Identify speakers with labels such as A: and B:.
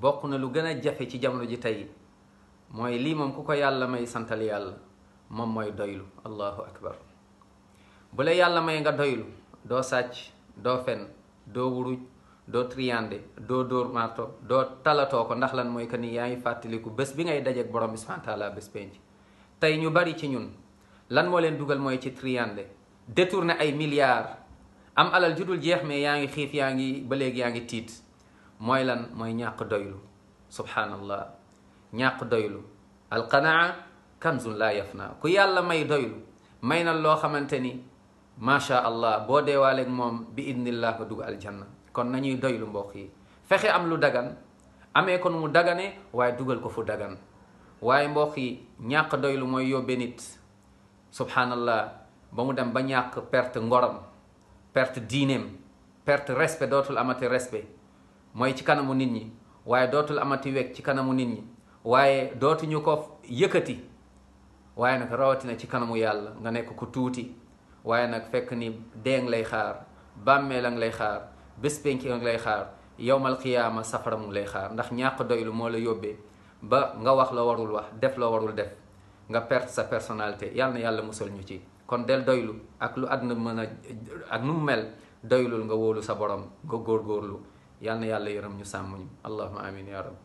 A: bokk na lu gën a jafe ci jamono ji tey mooy lii moom ku ko yàlla may santal yàlla moom mooy doylu. allahu akbar. bu la yàlla may nga doylu, doo sàcc, doo fen, doo wuruj, doo triyande, doo dóor marto, doo talatoo ko. ndax lan mooy que ni yaa ngi fàttaliku bés bi ngay dajeek borom bi subhanahu wa taala bés penc. tey ñu bari ci ñun lan moo leen dugal mooy ci triyande, détourné ay milliards, am alal judul jeex, mais yaa ngi xiif, yaa ngi ba léegi yaa ngi tiit. mooy lan mooy ñàkk doylu. subhanallah, ñàkk doylu. alqanaa kanzun laa yafna. ku yàlla may doylu, may na loo xamante ni macha allah boo deewaaleeg moom bi idnillah nga dugg aljanna. kon nañuy doylu mbokk yi, fexe am lu dagan, amee kon mu dagane, waaye dugal ko fu dagan. waaye mbokk yi, ñàkk doylu mooy yóbbe nit subhanallah ba mu dem ba ñàkk, perte ngoram, perte diineem, perte respect, dootul amati respect mooy ci kanamu nit ñi, waaye dootul amati wekk ci kanamu nit ñi, waaye dootuñu ko yëkkati, waaye nag rawatina ci kanamu yàlla nga nekk ku tuuti. waaye nag fekk ni deeng lay xaar, bàmmeel a ngi lay xaar, bés penki a ngi lay xaar, yowmal qiyaama safara mu lay xaar. ndax ñàkk doylu moo la yóbbee ba nga wax loo warul wax, def loo warul def, nga perte sa personnalité. yàlla na yàlla musal ñu ci. kon del doylu ak lu àdduna mën a ak nu mu mel, doylul nga wóolu sa borom, nga góorgóorlu. yàlla na yàlla yërëm ñu, sàmm ñu. allahumma amin ya rab.